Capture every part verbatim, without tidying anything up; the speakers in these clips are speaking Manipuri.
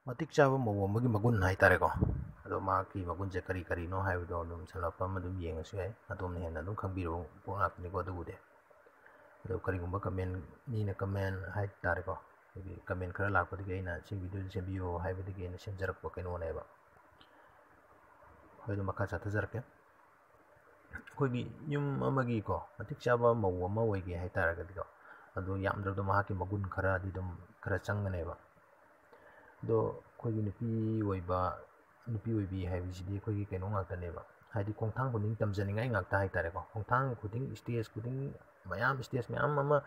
ꯃꯇꯤꯛ ꯆꯥꯕ ꯃꯧ ꯑꯃꯒꯤ ꯃꯒꯨꯟ ꯍꯥꯏꯇꯥꯔꯦꯀꯣ꯫ ꯑꯗꯣ ꯃꯍꯥꯛꯀꯤ ꯃꯒꯨꯟꯁꯦ ꯀꯔꯤ ꯀꯔꯤꯅꯣ ꯍꯥꯏꯕꯗꯣ ꯑꯗꯨꯝ ꯁꯝꯂꯞꯄ ꯑꯃ ꯑꯗꯨꯝ ꯌꯦꯡꯉꯁꯨ ꯌꯥꯏ, ꯑꯗꯣꯝꯅ ꯍꯦꯟꯅ ꯑꯗꯨꯝ ꯈꯪꯕꯤꯔꯕ ꯄꯣꯠ ꯉꯥꯛꯇꯅꯤꯀꯣ ꯑꯗꯨꯕꯨꯗꯤ꯫ ꯑꯗꯣ ꯀꯔꯤꯒꯨꯝꯕ ꯀꯃꯦꯟ, ꯃꯤꯅ ꯀꯃꯦꯟ ꯍꯥꯏꯇꯥꯔꯦꯀꯣ, ꯑꯩꯈꯣꯏꯒꯤ ꯀꯃꯦꯟ ꯈꯔ ꯂꯥꯛꯄꯗꯒꯤ ꯑꯩꯅ ꯁꯤ ꯚꯤꯗꯤꯑꯣꯁꯦ ꯁꯦꯝꯕꯤꯌꯣ ꯍꯥꯏꯕꯗꯒꯤ ꯑꯩꯅ ꯁꯦꯝꯖꯔꯛꯄ ꯀꯩꯅꯣꯅꯦꯕ꯫ ꯍꯣꯏ, ꯑꯗꯨꯝ ꯃꯈꯥ ꯆꯠꯊꯖꯔꯛꯀꯦ꯫ ꯑꯩꯈꯣꯏꯒꯤ ꯌꯨꯝ ꯑꯃꯒꯤꯀꯣ, ꯃꯇꯤꯛ ꯆꯥꯕ ꯃꯧ ꯑꯃ ꯑꯣꯏꯒꯦ ꯍꯥꯏꯇꯥꯔꯒꯗꯤꯀꯣ, ꯑꯗꯣ ꯌꯥꯝꯗ꯭ꯔꯕꯗ ꯃꯍꯥꯛꯀꯤ ꯃꯒꯨꯟ ꯈꯔꯗꯤ ꯑꯗꯨꯝ ꯈꯔ ꯆꯪꯒꯅꯦꯕ꯫ ꯑꯗꯣ ꯑꯩꯈꯣꯏꯒꯤ ꯅꯨꯄꯤ ꯑꯣꯏꯕ, ꯅꯨꯄꯤ ꯑꯣꯏꯕꯤ ꯍꯥꯏꯕꯁꯤꯗꯤ ꯑꯩꯈꯣꯏꯒꯤ ꯀꯩꯅꯣ ꯉꯥꯛꯇꯅꯦꯕ, ꯍꯥꯏꯗꯤ ꯈꯣꯡꯊꯥꯡ ꯈꯨꯗꯤꯡ ꯇꯝꯖꯅꯤꯡꯉꯥꯏ ꯉꯥꯛꯇ ꯍꯥꯏꯇꯥꯔꯦꯀꯣ꯫ ꯈꯣꯡꯊꯥꯡ ꯈꯨꯗꯤꯡ, ꯁ꯭ꯇꯦꯖ ꯈꯨꯗꯤꯡ, ꯃꯌꯥꯝ, ꯁ꯭ꯇꯦꯖ ꯃꯌꯥꯝ ꯑꯃ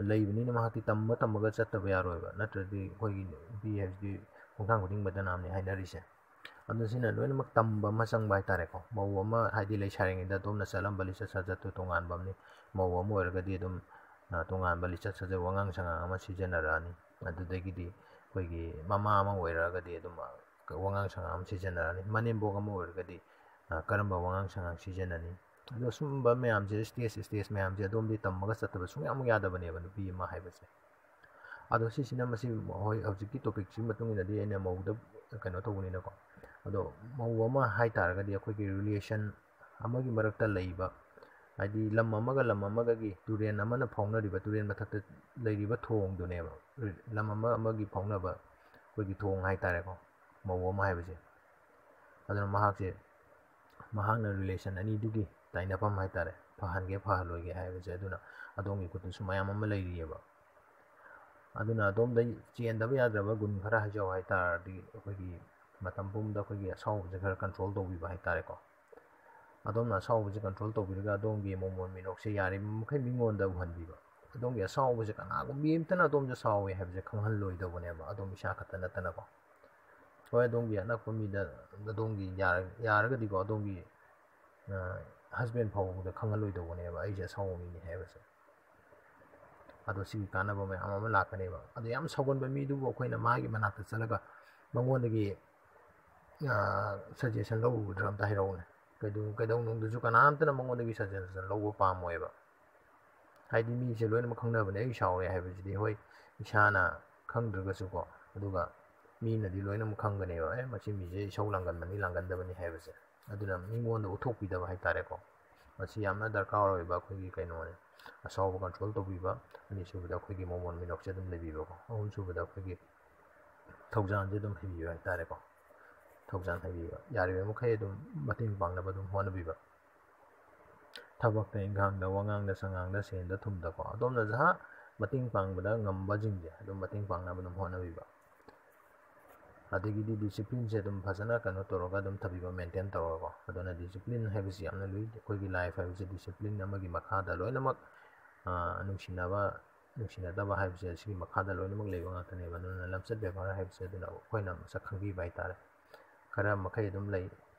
ꯂꯩꯕꯅꯤꯅ ꯃꯍꯥꯛꯇꯤ ꯇꯝꯕ ꯇꯝꯃꯒ ꯆꯠꯇꯕ ꯌꯥꯔꯣꯏꯕ, ꯅꯠꯇ꯭ꯔꯗꯤ ꯑꯩꯈꯣꯏꯒꯤ ꯅꯨꯄꯤ ꯍꯥꯏꯕꯁꯤꯗꯤ ꯈꯣꯡꯊꯥꯡ ꯈꯨꯗꯤꯡ ꯕꯗꯅꯥꯝꯅꯤ ꯍꯥꯏꯅꯔꯤꯁꯦ꯫ ꯑꯗꯨ ꯁꯤꯅ ꯂꯣꯏꯅꯃꯛ ꯇꯝꯕ ꯑꯃ ꯆꯪꯕ ꯍꯥꯏꯇꯥꯔꯦꯀꯣ꯫ ꯃꯧ ꯑꯃ ꯍꯥꯏꯗꯤ ꯂꯩꯁꯥꯔꯤꯉꯩꯗ ꯑꯗꯣꯝꯅ ꯆꯠꯂꯝꯕ ꯂꯤꯆꯠ ꯁꯥꯖꯠꯇꯨ ꯇꯣꯉꯥꯟꯕ ꯑꯃꯅꯤ꯫ ꯃꯧ ꯑꯃ ꯑꯣꯏꯔꯒꯗꯤ ꯑꯗꯨꯝ, ꯑ, ꯇꯣꯉꯥꯟꯕ ꯂꯤꯆꯠ ꯁꯥꯖꯠ, ꯋꯥꯉꯥꯡ ꯁꯉꯥꯡ ꯑꯃ ꯁꯤꯖꯤꯟꯅꯔꯛꯑꯅꯤ꯫ ꯑꯗꯨꯗꯒꯤꯗꯤ ꯑꯩꯈꯣꯏꯒꯤ ꯃꯃꯥ ꯑꯃ ꯑꯣꯏꯔꯛꯑꯒꯗꯤ ꯑꯗꯨꯝ, ꯑ, ꯋꯥꯉꯥꯡ ꯁꯉꯥꯡ ꯑꯃ ꯁꯤꯖꯤꯟꯅꯔꯅꯤ꯫ ꯃꯅꯦꯝꯕꯣꯛ ꯑꯃ ꯑꯣꯏꯔꯒꯗꯤ, ꯑ, ꯀꯔꯝꯕ ꯋꯥꯉꯥꯡ ꯁꯉꯥꯡ ꯁꯤꯖꯤꯟꯅꯅꯤ? ꯑꯗꯣ ꯁꯨꯝꯕ ꯃꯌꯥꯝꯁꯦ, ꯁ꯭ꯇꯦꯖ, ꯁ꯭ꯇꯦꯖ ꯃꯌꯥꯝꯁꯦ ꯑꯗꯣꯝꯗꯤ ꯇꯝꯃꯒ ꯆꯠꯇꯕ ꯁꯨꯡꯌꯥꯃꯛ ꯌꯥꯗꯕꯅꯦꯕ ꯅꯨꯄꯤ ꯑꯃ ꯍꯥꯏꯕꯁꯦ꯫ ꯑꯗꯣ ꯁꯤꯁꯤꯅ ꯃꯁꯤ, ꯍꯣꯏ, ꯍꯧꯖꯤꯛꯀꯤ ꯇꯣꯄꯤꯛꯁꯤꯒꯤ ꯃꯇꯨꯡ ꯏꯟꯅꯗꯤ ꯑꯩꯅ ꯃꯧꯗ ꯀꯩꯅꯣ ꯇꯧꯕꯅꯤꯅꯀꯣ꯫ ꯑꯗꯣ ꯃꯧ ꯑꯃ ꯍꯥꯏ ꯇꯥꯔꯒꯗꯤ ꯑꯩꯈꯣꯏꯒꯤ ꯔꯤꯂꯦꯁꯟ ꯑꯃꯒꯤ ꯃꯔꯛꯇ ꯂꯩꯕ, ꯍꯥꯏꯗꯤ ꯂꯝ ꯑꯃꯒ ꯂꯝ ꯑꯃꯒꯒꯤ ꯇꯨꯔꯦꯜ ꯑꯃꯅ ꯐꯥꯎꯅꯔꯤꯕ, ꯇꯨꯔꯦꯜ ꯃꯊꯛꯇ ꯂꯩꯔꯤꯕ ꯊꯣꯡꯗꯨꯅꯦꯕ꯫ ꯂꯝ ꯑꯃ ꯑꯃꯒꯤ ꯐꯥꯎꯅꯕ ꯑꯩꯈꯣꯏꯒꯤ ꯊꯣꯡ ꯍꯥꯏ ꯇꯥꯔꯦꯀꯣ, ꯃꯧ ꯑꯃ ꯍꯥꯏꯕꯁꯦ꯫ ꯑꯗꯨꯅ ꯃꯍꯥꯛꯁꯦ, ꯃꯍꯥꯛꯅ ꯔꯤꯂꯦꯁꯟ ꯑꯅꯤꯗꯨꯒꯤ ꯇꯥꯏꯅꯐꯝ ꯍꯥꯏ ꯇꯥꯔꯦ, ꯐꯍꯟꯒꯦ ꯐꯍꯜꯂꯣꯏꯒꯦ ꯍꯥꯏꯕꯁꯦ, ꯑꯗꯨꯅ ꯑꯗꯣꯝꯒꯤ ꯈꯨꯠꯇꯁꯨ ꯃꯌꯥꯝ ꯑꯃ ꯂꯩꯔꯤꯑꯕ꯫ ꯑꯗꯨꯅ ꯑꯗꯣꯝꯗ ꯆꯦꯟꯗꯕ ꯌꯥꯗ꯭ꯔꯕ ꯒꯨꯟ ꯈꯔ ꯍꯥꯏꯖꯧ ꯍꯥꯏ ꯇꯥꯔꯗꯤ, ꯑꯩꯈꯣꯏꯒꯤ ꯃꯇꯝ ꯄꯨꯝꯕꯗ ꯑꯩꯈꯣꯏꯒꯤ ꯑꯁꯥꯎꯕꯁꯦ ꯈꯔ ꯀꯟꯇ꯭ꯔꯣꯜ ꯇꯧꯕꯤꯕ ꯍꯥꯏ ꯇꯥꯔꯦꯀꯣ꯫ ꯑꯗꯣꯝꯅ ꯑꯁꯥꯎꯕꯁꯦ ꯀꯟꯇ꯭ꯔꯣꯜ ꯇꯧꯕꯤꯔꯒ ꯑꯗꯣꯝꯒꯤ ꯃꯣꯃꯣꯟ ꯃꯤꯅꯣꯛꯁꯦ ꯌꯥꯔꯤꯕ ꯃꯈꯩ ꯃꯤꯉꯣꯟꯗ ꯎꯍꯟꯕꯤꯕ꯫ ꯑꯗꯣꯝꯒꯤ ꯑꯁꯥꯎꯕꯁꯦ ꯀꯅꯥꯒꯨꯝꯕꯤ ꯑꯃꯇꯅ ꯑꯗꯣꯝꯁꯦ ꯁꯥꯎꯋꯦ ꯍꯥꯏꯕꯁꯦ ꯈꯪꯍꯜꯂꯣꯏꯗꯧꯕꯅꯦꯕ, ꯑꯗꯣꯝ ꯏꯁꯥ ꯈꯛꯇ ꯅꯠꯇꯅꯀꯣ꯫ ꯍꯣꯏ, ꯑꯗꯣꯝꯒꯤ ꯑꯅꯛꯄ ꯃꯤꯗ, ꯑꯗꯣꯝꯒꯤ ꯌꯥꯔ-, ꯌꯥꯔꯒꯗꯤꯀꯣ, ꯑꯗꯣꯝꯒꯤ, ꯑ, ꯍꯁꯕꯦꯟ ꯐꯥꯎꯕꯗ ꯈꯪꯍꯜꯂꯣꯏꯗꯧꯕꯅꯦꯕ ꯑꯩꯁꯦ ꯑꯁꯥꯎꯕ ꯃꯤꯅꯤ ꯍꯥꯏꯕꯁꯦ꯫ ꯑꯗꯣ ꯁꯤꯒꯤ ꯀꯥꯟꯅꯕ ꯃꯌꯥꯝ ꯑꯃ ꯂꯥꯛꯀꯅꯦꯕ꯫ ꯑꯗꯣ ꯌꯥꯝ ꯁꯥꯎꯒꯟꯕ ꯃꯤꯗꯨꯕꯨ ꯑꯩꯈꯣꯏꯅ ꯃꯥꯒꯤ ꯃꯅꯥꯛꯇ ꯆꯠꯂꯒ ꯃꯉꯣꯟꯗꯒꯤ, ꯑ, ꯁꯖꯦꯁꯟ ꯂꯧꯔꯨꯒꯗ꯭ꯔꯥ ꯑꯝꯇ ꯍꯥꯏꯔꯛꯎꯅꯦ꯫ ꯀꯩꯗꯧ-, ꯀꯩꯗꯧꯅꯨꯡꯗꯁꯨ ꯀꯅꯥꯝꯇꯅ ꯃꯉꯣꯟꯗꯒꯤ ꯁꯖꯦꯁꯟ ꯂꯧꯕ ꯄꯥꯝꯃꯣꯏꯕ꯫ ꯍꯥꯏꯗꯤ ꯃꯤꯁꯦ ꯂꯣꯏꯅꯃꯛ ꯈꯪꯅꯕꯅꯦ ꯑꯩ ꯁꯥꯎꯔꯦ ꯍꯥꯏꯕꯁꯤꯗꯤ, ꯍꯣꯏ, ꯏꯁꯥꯅ ꯈꯪꯗ꯭ꯔꯒꯁꯨꯀꯣ, ꯑꯗꯨꯒ ꯃꯤꯅꯗꯤ ꯂꯣꯏꯅꯃꯛ ꯈꯪꯒꯅꯦꯕ, ꯑꯦ, ꯃꯁꯤ ꯃꯤꯁꯦ ꯏꯁꯧ ꯂꯥꯡꯒꯟꯕꯅꯤ, ꯂꯥꯡꯒꯟꯗꯕꯅꯤ ꯍꯥꯏꯕꯁꯦ꯫ ꯑꯗꯨꯅ ꯃꯤꯉꯣꯟꯗ ꯎꯠꯊꯣꯛꯄꯤꯗꯕ ꯍꯥꯏꯇꯥꯔꯦꯀꯣ꯫ ꯃꯁꯤ ꯌꯥꯝꯅ ꯗꯔꯀꯥꯔ ꯑꯣꯏꯕ ꯑꯩꯈꯣꯏꯒꯤ ꯀꯩꯅꯣꯅꯦ꯫ ꯑꯁꯥꯎꯕ ꯀꯟꯇ꯭ꯔꯣꯜ ꯇꯧꯕꯤꯕ, ꯑꯅꯤꯁꯨꯕꯗ ꯑꯩꯈꯣꯏꯒꯤ ꯃꯣꯃꯣꯟ ꯃꯤꯅꯣꯛꯁꯦ ꯑꯗꯨꯝ ꯂꯩꯕꯤꯕꯀꯣ, ꯑꯍꯨꯝꯁꯨꯕꯗ ꯑꯩꯈꯣꯏꯒꯤ ꯊꯧꯖꯥꯜꯁꯦ ꯑꯗꯨꯝ ꯍꯩꯕꯤꯕ ꯍꯥꯏꯇꯥꯔꯦꯀꯣ꯫ ꯊꯧꯖꯥꯜ ꯍꯩꯕꯤꯕ, ꯌꯥꯔꯤꯕ ꯃꯈꯩ ꯑꯗꯨꯝ ꯃꯇꯦꯡ ꯄꯥꯡꯅꯕ ꯑꯗꯨꯝ ꯍꯣꯠꯅꯕꯤꯕ꯫ ꯊꯕꯛꯇ, ꯏꯪꯈꯥꯡꯗ, ꯋꯥꯉꯥꯡꯗ, ꯁꯉꯥꯡꯗ, ꯁꯦꯟꯗ, ꯊꯨꯝꯗꯀꯣ, ꯑꯗꯣꯝꯅ ꯖꯍꯥ ꯃꯇꯦꯡ ꯄꯥꯡꯕꯗ ꯉꯝꯕꯁꯤꯡꯁꯦ ꯑꯗꯨꯝ ꯃꯇꯦꯡ ꯄꯥꯡꯅꯕ ꯑꯗꯨꯝ ꯍꯣꯠꯅꯕꯤꯕ꯫ ꯑꯗꯒꯤꯗꯤ ꯗꯤꯁꯤꯄ꯭ꯂꯤꯟꯁꯦ ꯑꯗꯨꯝ ꯐꯖꯅ ꯀꯩꯅꯣ ꯇꯧꯔꯒ ꯑꯗꯨꯝ ꯊꯝꯕꯤꯕ, ꯃꯦꯟꯇꯦꯟ ꯇꯧꯔꯒꯀꯣ꯫ ꯑꯗꯨꯅ ꯗꯤꯁꯤꯄ꯭ꯂꯤꯟ ꯍꯥꯏꯕꯁꯤ ꯌꯥꯝꯅ ꯂꯨꯏ꯫ ꯑꯩꯈꯣꯏꯒꯤ ꯂꯥꯏꯐ ꯍꯥꯏꯕꯁꯤ ꯗꯤꯁꯤꯄ꯭ꯂꯤꯟ ꯑꯃꯒꯤ ꯃꯈꯥꯗ ꯂꯣꯏꯅꯃꯛ, ꯑ, ꯅꯨꯡꯁꯤꯅꯕ, ꯅꯨꯡꯁꯤꯅꯗꯕ ꯍꯥꯏꯕꯁꯦ ꯑꯁꯤꯒꯤ ꯃꯈꯥꯗ ꯂꯣꯏꯅꯃꯛ ꯂꯩꯕ ꯉꯥꯛꯇꯅꯦꯕ꯫ ꯑꯗꯨꯅ ꯂꯝꯆꯠ ꯕꯦꯕꯥꯔ ꯍꯥꯏꯕꯁꯦ ꯑꯗꯨꯅ ꯑꯩꯈꯣꯏꯅ ꯃꯁꯛ ꯈꯪꯕꯤꯕ ꯍꯥꯏꯇꯥꯔꯦ꯫ ꯈꯔ ꯃꯈꯩ ꯑꯗꯨꯝ ꯂꯩ,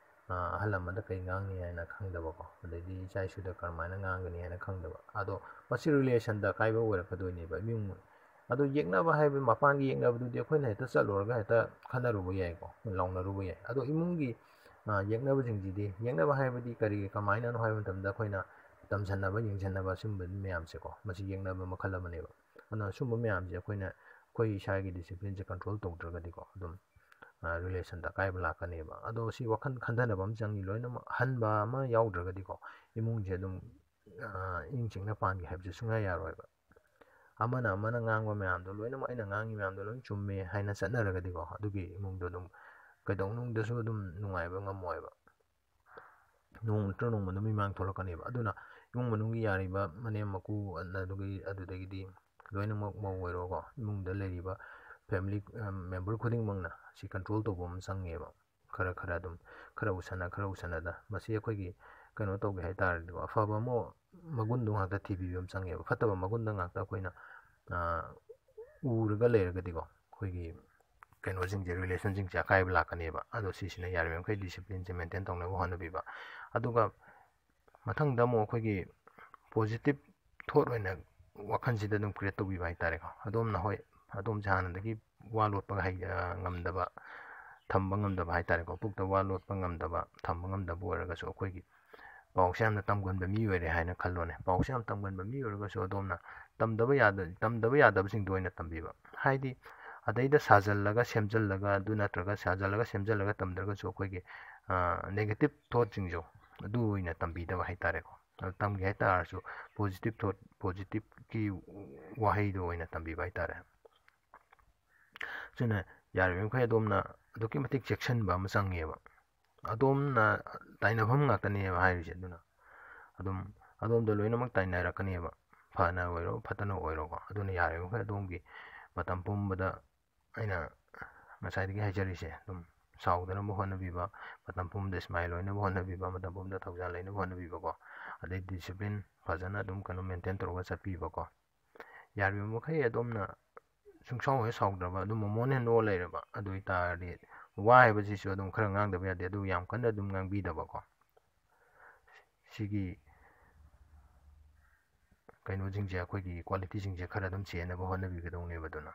ꯑ, ꯑꯍꯜ ꯂꯃꯟꯗ ꯀꯩ ꯉꯥꯡꯅꯤ ꯍꯥꯏꯅ ꯈꯪꯗꯕꯀꯣ, ꯑꯗꯩꯗꯤ ꯏꯆꯥ ꯏꯁꯨꯗ ꯀꯔꯝꯍꯥꯏꯅ ꯉꯥꯡꯒꯅꯤ ꯍꯥꯏꯅ ꯈꯪꯗꯕ꯫ ꯑꯗꯣ ꯃꯁꯤ ꯔꯤꯂꯦꯁꯟꯗ ꯑꯀꯥꯏꯕ ꯑꯣꯏꯔꯛꯀꯗꯣꯏꯅꯦꯕ꯫ ꯏꯃꯨꯡ ꯑꯗꯣ ꯌꯦꯛꯅꯕ ꯍꯥꯏꯕ, ꯃꯄꯥꯟꯒꯤ ꯌꯦꯛꯅꯕꯗꯨꯗꯤ ꯑꯩꯈꯣꯏꯅ ꯍꯦꯛꯇ ꯆꯠꯂꯨꯔꯒ ꯍꯦꯛꯇ ꯈꯟꯅꯔꯨꯕ ꯌꯥꯏꯀꯣ, ꯂꯥꯎꯅꯔꯨꯕ ꯌꯥꯏ꯫ ꯑꯗꯣ ꯏꯃꯨꯡꯒꯤ, ꯑ, ꯌꯦꯛꯅꯕꯁꯤꯡꯁꯤꯗꯤ, ꯌꯦꯛꯅꯕ ꯍꯥꯏꯕꯗꯤ ꯀꯔꯤ, ꯀꯃꯥꯏꯅꯅꯣ ꯍꯥꯏꯕ ꯃꯇꯝꯗ ꯑꯩꯈꯣꯏꯅ ꯇꯝꯁꯟꯅꯕ, ꯌꯦꯡꯁꯟꯅꯕ, ꯑꯁꯤꯒꯨꯝꯕ ꯃꯌꯥꯝꯁꯦꯀꯣ, ꯃꯁꯤ ꯌꯦꯛꯅꯕ ꯃꯈꯜ ꯑꯃꯅꯦꯕ꯫ ꯑꯗꯨꯅ ꯁꯨꯝꯕ ꯃꯌꯥꯝꯁꯦ ꯑꯩꯈꯣꯏꯅ, ꯑꯩꯈꯣꯏ ꯏꯁꯥꯒꯤ ꯗꯤꯁꯤꯄ꯭ꯂꯤꯟꯁꯦ ꯀꯟꯇ꯭ꯔꯣꯜ ꯇꯧꯗ꯭ꯔꯒꯗꯤꯀꯣ, ꯑꯗꯨꯝ, ꯑ, ꯔꯤꯂꯦꯁꯟꯗ ꯑꯀꯥꯏꯕ ꯂꯥꯛꯀꯅꯦꯕ꯫ ꯑꯗꯣ ꯁꯤ ꯋꯥꯈꯜ ꯈꯟꯊꯅꯕ ꯑꯃ ꯆꯪꯉꯤ꯫ ꯂꯣꯏꯅꯃꯛ ꯑꯍꯟꯕ ꯑꯃ ꯌꯥꯎꯗ꯭ꯔꯒꯗꯤꯀꯣ, ꯏꯃꯨꯡꯁꯦ ꯑꯗꯨꯝ, ꯑ, ꯏꯪ ꯆꯤꯛꯅ ꯄꯥꯟꯒꯦ ꯍꯥꯏꯕꯁꯦ ꯁꯨꯡꯌꯥ ꯌꯥꯔꯣꯏꯕ꯫ ꯑꯃꯅ ꯑꯃꯅ ꯉꯥꯡꯕ ꯃꯌꯥꯝꯗꯣ ꯂꯣꯏꯅꯃꯛ, "ꯑꯩꯅ ꯉꯥꯡꯉꯤ ꯃꯌꯥꯝꯗꯣ ꯂꯣꯏ ꯆꯨꯝꯃꯦ" ꯍꯥꯏꯅ ꯆꯠꯅꯔꯒꯗꯤꯀꯣ, ꯑꯗꯨꯒꯤ ꯏꯃꯨꯡꯗꯣ ꯑꯗꯨꯝ ꯀꯩꯗꯧꯅꯨꯡꯗꯁꯨ ꯑꯗꯨꯝ ꯅꯨꯡꯉꯥꯏꯕ ꯉꯝꯃꯣꯏꯕ꯫ ꯅꯣꯡꯃ ꯅꯠꯇ꯭ꯔ ꯅꯣꯡꯃ ꯑꯗꯨꯝ ꯏꯃꯥꯡ ꯊꯣꯛꯂꯛꯀꯅꯦꯕ꯫ ꯑꯗꯨꯅ ꯏꯃꯨꯡ ꯃꯅꯨꯡꯒꯤ ꯌꯥꯔꯤꯕ ꯃꯅꯦꯝ ꯃꯀꯨ, ꯑꯗꯨꯒꯤ, ꯑꯗꯨꯗꯒꯤꯗꯤ ꯂꯣꯏꯅꯃꯛ ꯃꯧ ꯑꯣꯏꯔꯣꯀꯣ, ꯏꯃꯨꯡꯗ ꯂꯩꯔꯤꯕ ꯐꯦꯃꯤꯂꯤ, ꯑ, ꯃꯦꯝꯕꯔ ꯈꯨꯗꯤꯡꯃꯛꯅ ꯁꯤ ꯀꯟꯇ꯭ꯔꯣꯜ ꯇꯧꯕ ꯑꯃ ꯆꯪꯉꯦꯕ꯫ ꯈꯔ ꯈꯔ ꯑꯗꯨꯝ, ꯈꯔ ꯎꯁꯟꯅ, ꯈꯔ ꯎꯁꯟꯅꯗ, ꯃꯁꯤ ꯑꯩꯈꯣꯏꯒꯤ ꯀꯩꯅꯣ ꯇꯧꯒꯦ ꯍꯥꯏ ꯇꯥꯔꯗꯤꯀꯣ, ꯑꯐꯕ ꯑꯃ, ꯃꯒꯨꯟꯗꯣ ꯉꯥꯛꯇ ꯊꯤꯕꯤꯕ ꯑꯃ ꯆꯪꯉꯦꯕ꯫ ꯐꯠꯇꯕ ꯃꯒꯨꯟꯗ ꯉꯥꯛꯇ ꯑꯩꯈꯣꯏꯅ, ꯑ, ꯎꯔꯒ ꯂꯩꯔꯒꯗꯤꯀꯣ, ꯑꯩꯈꯣꯏꯒꯤ ꯀꯩꯅꯣꯁꯤꯡꯁꯦ, ꯔꯤꯂꯦꯁꯟꯁꯤꯡꯁꯦ ꯑꯀꯥꯏꯕ ꯂꯥꯛꯀꯅꯦꯕ꯫ ꯑꯗꯣ ꯁꯤꯁꯤꯅ ꯌꯥꯔꯤꯕ ꯃꯈꯩ ꯗꯤꯁꯤꯄ꯭ꯂꯤꯟꯁꯦ ꯃꯦꯟꯇꯦꯟ ꯇꯧꯅꯕ ꯍꯣꯠꯅꯕꯤꯕ꯫ ꯑꯗꯨꯒ ꯃꯊꯪꯗ ꯑꯃꯨꯛ ꯑꯩꯈꯣꯏꯒꯤ ꯄꯣꯖꯤꯇꯤꯞ ꯊꯣꯠ ꯑꯣꯏꯅ ꯋꯥꯈꯜꯁꯤꯗ ꯑꯗꯨꯝ ꯀ꯭ꯔꯤꯌꯦꯠ ꯇꯧꯕꯤꯕ ꯍꯥꯏꯇꯥꯔꯦꯀꯣ꯫ ꯑꯗꯣꯝꯅ, ꯍꯣꯏ, ꯑꯗꯣꯝꯁꯦ ꯍꯥꯟꯅꯗꯒꯤ ꯋꯥ ꯂꯣꯠꯄ ꯍꯩ-, ꯑ, ꯉꯝꯗꯕ, ꯊꯝꯕ ꯉꯝꯗꯕ ꯍꯥꯏꯇꯥꯔꯦꯀꯣ꯫ ꯄꯨꯛꯇ ꯋꯥ ꯂꯣꯠꯄ ꯉꯝꯗꯕ, ꯊꯝꯕ ꯉꯝꯗꯕ ꯑꯣꯏꯔꯒꯁꯨ, ꯑꯩꯈꯣꯏꯒꯤ ꯄꯥꯎꯁꯦ ꯌꯥꯝꯅ ꯇꯝꯒꯟꯕ ꯃꯤ ꯑꯣꯏꯔꯦ ꯍꯥꯏꯅ ꯈꯜꯂꯣꯅꯦ꯫ ꯄꯥꯎꯁꯦ ꯌꯥꯝ ꯇꯝꯒꯟꯕ ꯃꯤ ꯑꯣꯏꯔꯒꯁꯨ ꯑꯗꯣꯝꯅ ꯇꯝꯗꯕ ꯌꯥꯗ-, ꯇꯝꯗꯕ ꯌꯥꯗꯕꯁꯤꯡꯗꯣ ꯑꯣꯏꯅ ꯇꯝꯕꯤꯕ꯫ ꯍꯥꯏꯗꯤ ꯑꯗꯩꯗ ꯁꯥꯖꯜꯂꯒ ꯁꯦꯝꯖꯜꯂꯒ, ꯑꯗꯨ ꯅꯠꯇ꯭ꯔꯒ ꯁꯥꯖꯜꯂꯒ ꯁꯦꯝꯖꯜꯂꯒ ꯇꯝꯗ꯭ꯔꯒꯁꯨ ꯑꯩꯈꯣꯏꯒꯤ negative thoughtꯁꯤꯡꯁꯦ ꯑꯗꯨ ꯑꯣꯏꯅ ꯇꯝꯕꯤꯗꯕ ꯍꯥꯏꯇꯥꯔꯦꯀꯣ꯫ ꯑꯗꯨ ꯇꯝꯒꯦ ꯍꯥꯏ ꯇꯥꯔꯁꯨ positive thought, positiveꯀꯤ ꯋꯥꯍꯩꯗꯣ ꯑꯣꯏꯅ ꯇꯝꯕꯤꯕ ꯍꯥꯏꯇꯥꯔꯦ꯫ ꯑꯗꯨꯅ ꯌꯥꯔꯤꯕ ꯃꯈꯩ ꯑꯗꯣꯝꯅ ꯑꯗꯨꯛꯀꯤ ꯃꯇꯤꯛ ꯆꯦꯛꯁꯤꯟꯕ ꯑꯃ ꯆꯪꯉꯦꯕ꯫ ꯑꯗꯣꯝꯅ ꯇꯥꯏꯅꯐꯝ ꯉꯥꯛꯇꯅꯦꯕ ꯍꯥꯏꯔꯤꯁꯦ꯫ ꯑꯗꯨꯅ ꯑꯗꯨꯝ ꯑꯗꯣꯝꯗ ꯂꯣꯏꯅꯃꯛ ꯇꯥꯏꯅꯔꯛꯀꯅꯦꯕ, ꯐꯅ ꯑꯣꯏꯔꯣ ꯐꯠꯇꯅ ꯑꯣꯏꯔꯣꯀꯣ꯫ ꯑꯗꯨꯅ ꯌꯥꯔꯤꯕ ꯃꯈꯩ ꯑꯗꯣꯝꯒꯤ ꯃꯇꯝ ꯄꯨꯝꯕꯗ ꯑꯩꯅ ꯉꯁꯥꯏꯗꯒꯤ ꯍꯥꯏꯖꯔꯤꯁꯦ, ꯑꯗꯨꯝ ꯁꯥꯎꯗꯅꯕ ꯍꯣꯠꯅꯕꯤꯕ, ꯃꯇꯝ ꯄꯨꯝꯕꯗ smile ꯑꯣꯏꯅꯕ ꯍꯣꯠꯅꯕꯤꯕ, ꯃꯇꯝ ꯄꯨꯝꯕꯗ ꯊꯧꯖꯥꯜ ꯂꯩꯅꯕ ꯍꯣꯠꯅꯕꯤꯕꯀꯣ꯫ ꯑꯗꯩ discipline ꯐꯖꯅ ꯑꯗꯨꯝ ꯀꯩꯅꯣ maintain ꯇꯧꯔꯒ ꯆꯠꯄꯤꯕꯀꯣ꯫ ꯌꯥꯔꯤꯕ ꯃꯈꯩ ꯑꯗꯣꯝꯅ ꯁꯨꯡꯁꯥꯎ ꯍꯦꯛ ꯁꯥꯎꯗ꯭ꯔꯕ, ꯑꯗꯨꯝ ꯃꯣꯃꯣꯟ ꯍꯦꯛ ꯅꯣꯛꯑ ꯂꯩꯔꯕ, ꯑꯗꯨ ꯑꯣꯏꯇꯥꯔꯗꯤ ꯋꯥ ꯍꯥꯏꯕꯁꯤꯁꯨ ꯑꯗꯨꯝ ꯈꯔ ꯉꯥꯡꯗꯕ ꯌꯥꯗꯦ, ꯑꯗꯨ ꯌꯥꯝ ꯀꯟꯅ ꯑꯗꯨꯝ ꯉꯥꯡꯕꯤꯗꯕꯀꯣ꯫ ꯁꯤꯒꯤ ꯀꯩꯅꯣꯁꯤꯡꯁꯦ, ꯑꯩꯈꯣꯏꯒꯤ qualityꯁꯤꯡꯁꯦ ꯈꯔ ꯑꯗꯨꯝ ꯆꯦꯟꯅꯕ ꯍꯣꯠꯅꯕꯤꯒꯗꯧꯅꯦꯕ꯫ ꯑꯗꯨꯅ